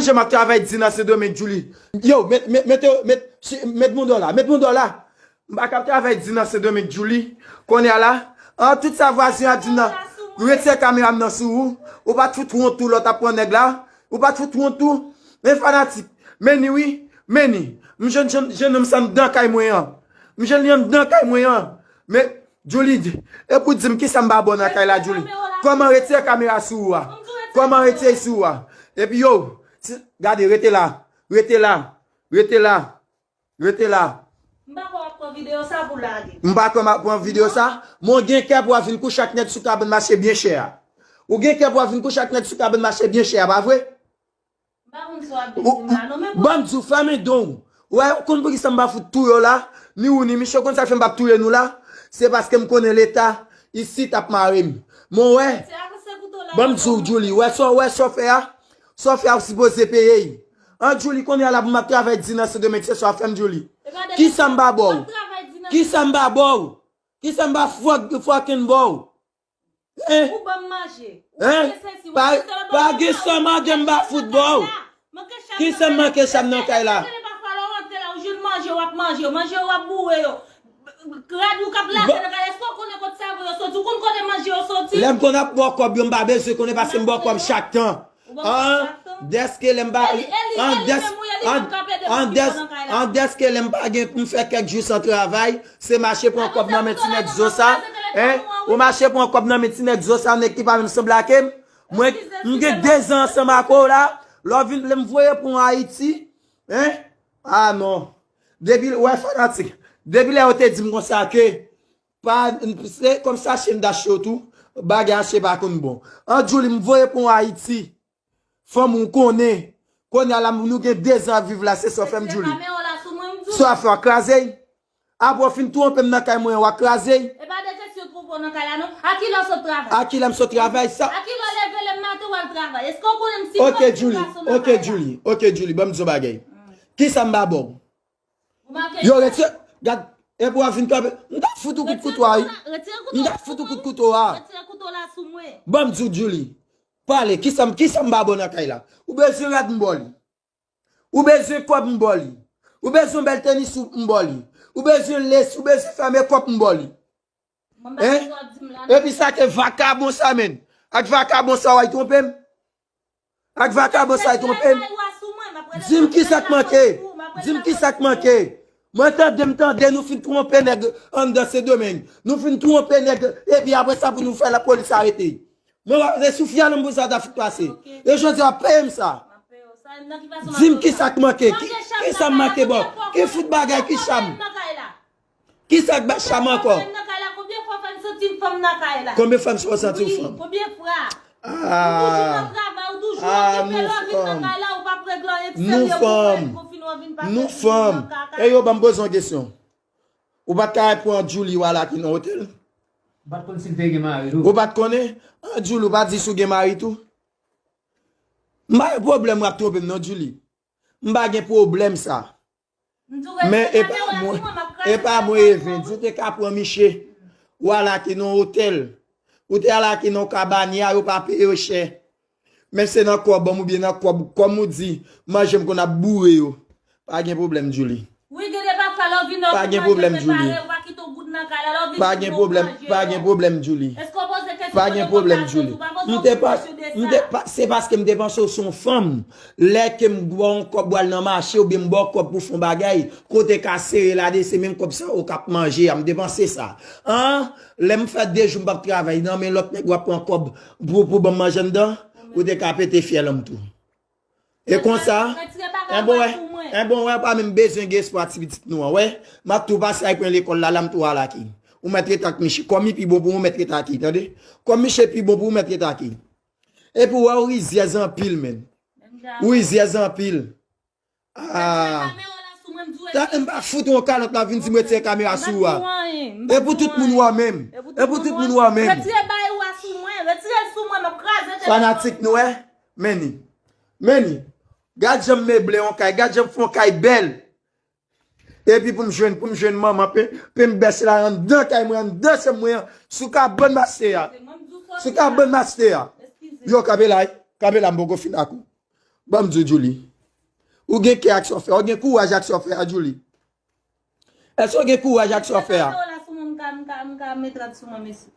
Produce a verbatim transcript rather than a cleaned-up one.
Jan m ap travay di nan Sendomeng, Djouly. Yo, met, met, met, met, si- met mouda w la, met mouda w la. M pa ka ap travay di nan Sendomeng, Djouly. Kounye a la, an tout sa vwazen ap di nan, retire kamera m nan sou ou. Ou pa t fout wont tou lè w t ap pran nèg la. Ou pa t fout wont tou. Men fanatik, men ni wi, men ni. M jwenn jennonm sa anndan kay mwen an. M jwenn li anndan kay mwen an. Men Djouly, e pou di m kisa m pa bon nan kay la, Djouly? Kòman retire kamera sou ou a? Kòman retire sou ou a? Epi yo, gade, rete la, rete la, rete la, rete la. M pa kwè w ap pran videyo sa pou lage. M pa kwè m ap pran videyo sa. Mwen gen kè pou w vin kouche ak nèg sou kabann mache byen chè a. Ou gen kè pou w vin kouche ak nèg sou kabann mache byen chè a, pa vre? M pa konn sa w ap di m la non, men bon. Ban m di w, fèmen don w. Ou wè, ou konn poukisa m pa fout touye w la? Ni ou ni misye, ou konn sa k fè m p ap touye nou la? Se paske m konnen Leta isit ap mare m. Men w wè, ban m di w, Djouly, w wè sa w wè sa w fè a? Sa w fè a, ou sipoze peye l. An, Djouly, kounye a la pou m ap travay di nan Sendomeng, se sa w ap fè m, Djouly. Kisa m pa ba w? Kisa m pa ba w? Kisa m pa fuck- fucking ba w? Hein? Ou ban m manje. Ou Hein? gen sesi, ou Pa, gen sela, pa ban m gen manje. Sa madanm pa fout ba w. Kisa m manke sa m nan kay la? Kèlke pa fwa lè w antre la, ou jwenn manje, w ap manje, manje yo w ap boure yo. Rad ou k ap lave nan kay la, èske w konnen kote savo yo soti? Ou konn kote manje yo soti? Lè m konn ap ba w kòb yo, m pa bezwen konnen paske m ba w kòb chak tan. Ou ban m kòb chak tan? Dèske lè m pa Eli, Eli, an Eli dès- menm wi, Eli an menm k ap ede an pou dès- pito nan kay la. An dèske lè m pa gen pou m fè kèk jou san travay, se mache pran kòb nan men ti nèg zo sa. Hein? Ou mache pran kòb nan men ti nèg zo sa, nèg ki pa menm sanble ak m. Mwen, m gen dezan ansanm ak ou la. Lè w vin, lè m voye pou w Ayiti. Hein? Ah non. Depi, wè fanatik. Depi lè yo te di m konsa ke, pa, se kòm sa chen dache yo tou, bagay achte pa konn bon. An Djouly, m voye pou w Ayiti. Fanm ou konnen. Kounye a la, nou gen dezan ap viv la, se sa w fè m, Djouly. Sa w ap fè, w ap kraze l. Apre w fin twonpe m nan kay mwen an, w ap kraze l. E pa de kesyon twonpe w nan kay la non. A kilè w sot travay? A kilè m sot travay? Sa A kilè w leve lè maten w al travay? Èske w konnen m si Ok, Djouly. Ok, Djouly. Ok, Djouly. Ban m di w bagay. Kisa m pa ba w? Yo, retire. Gad, epi w ap vin kanpe. M t ap fout ou kout kouto a, wi. M t ap fout ou kout kouto a. Retire kouto la sou mwen. Ban m di w, Djouly. Pale, kisa m, kisa m pa ba w nan kay la? Ou bezwen rad, m ba w li. Ou bezwen kòb, m ba w li. Ou bezwen bèl tenis, m ba w li. Ou bezwen lesi, ou bezwen fè mekòp, m ba w li. Hein? Epi sa ke vakabon sa, menn. Ak vakabon sa, w ay twonpe m? Ak vakabon sa, w ay twonpe m? Di m kisa k manke. Di m kisa k manke. Mwen tande, m tande, nou fin twonpe nèg anndan Sendomeng. Nou fin twonpe nèg, epi apre sa pou nou fè lapolis arete. Mwen, w ap rete sou fyèl m pou sa ta fout pase. E jodi a, w ap peye m sa. Di m kisa k manke. Ki, kisa m manke ba w? Ki fout bagay, ki cham? Kisa k ba cham ankò? Konbyen fwa fè m santi m fanm nan kay la? Konbyen fwa sa w santi w fanm? Konbyen fwa? Ah. Ou toujou nan travay, ou toujou okipe lè w vin nan kay la, ou p ap regle anyen k serye pou ou, pou fin w vin pase. Nou fanm. E yo ban m poze yon kesyon. Ou pa t ka al pran Djouly w al ak li nan otèl? Ou pa t konn si l te gen mari tou? Ou pa t konnen? An Djouly, ou pa di si w gen mari tou? M pa gen pwoblèm w ap twonpe m non, Djouly. M pa gen pwoblèm sa. Men e pa mwen, e pa mwen Even, di w te ka pran miche, w al ak li nan otèl. Ou te al ak li nan kabanya, yo pa peye yo chè. Men se nan kòb m oubyen nan kòb, kòm ou di, manje m konn ap boure yo. Pa gen pwoblèm, Djouly. Wi, gen de pafwa lè w vin la, ou fin manje prepare, ou pa kite yon goud nan kay la, lè w vin, pa gen pwoblèm, pa gen pwoblèm, Djouly. Èske w poze kesyon kote kòb la soti? Ou pa poze yon kesyon de sa. M te pa, m te pa, se paske m te panse w se yon fanm. Lè ke m ba w yon kòb w al nan mache oubyen m ba w kòb pou fè yon bagay, kote ka sere la de se menm kòb sa yo k ap manje a, m te panse sa. An, lè m fè de jou m p ap travay, nan men lòt nèg w ap pran kòb pou, pou ban m manje anndan, ou te ka pete fyèl an m tou. E konsa, enben wè, enben wè, pa menm bezwen gen espwa ti pitit nou an, wè. M ap tou pase al pran lekòl la, la m tou al ak li. Ou mèt rete ak miche. Kòm li pi bon pou ou, ou mèt rete ak li, tande? Kòm miche pi bon pou ou, ou mèt rete ak li. Epi w wè, ou rizyèz anpil, menn. Ou rizyèz anpil. Ah. Tande, m pa fout yon kalòt la vin di m retire kamera sou ou a. E pou tout moun wè menm. E pou tout moun wè menm. Retire bagay ou a sou mwen. Retire l sou mwen, m ap kraze telefòn. Fanatik nou, wè. Men ni. Men ni. Gad jan m meble yon kay. Gad jan m fè yon kay bèl. Epi pou m jwenn, pou m jwenn manman, pen, pen m bèche la anndan kay mwen, anndan chanm mwen an, sou kabann mache a. Sou kabann mache a. Yo, kanpe la, kanpe la, m poko fin ak ou. Ban m di w, Julie. Ou gen kè ak sa w fè a, ou gen kouraj ak sa w fè a, Julie. Èske w gen kouraj ak sa w fè a? Mete la sou mwen, m ka, m ka, m ka mete la sou mwen, mesye.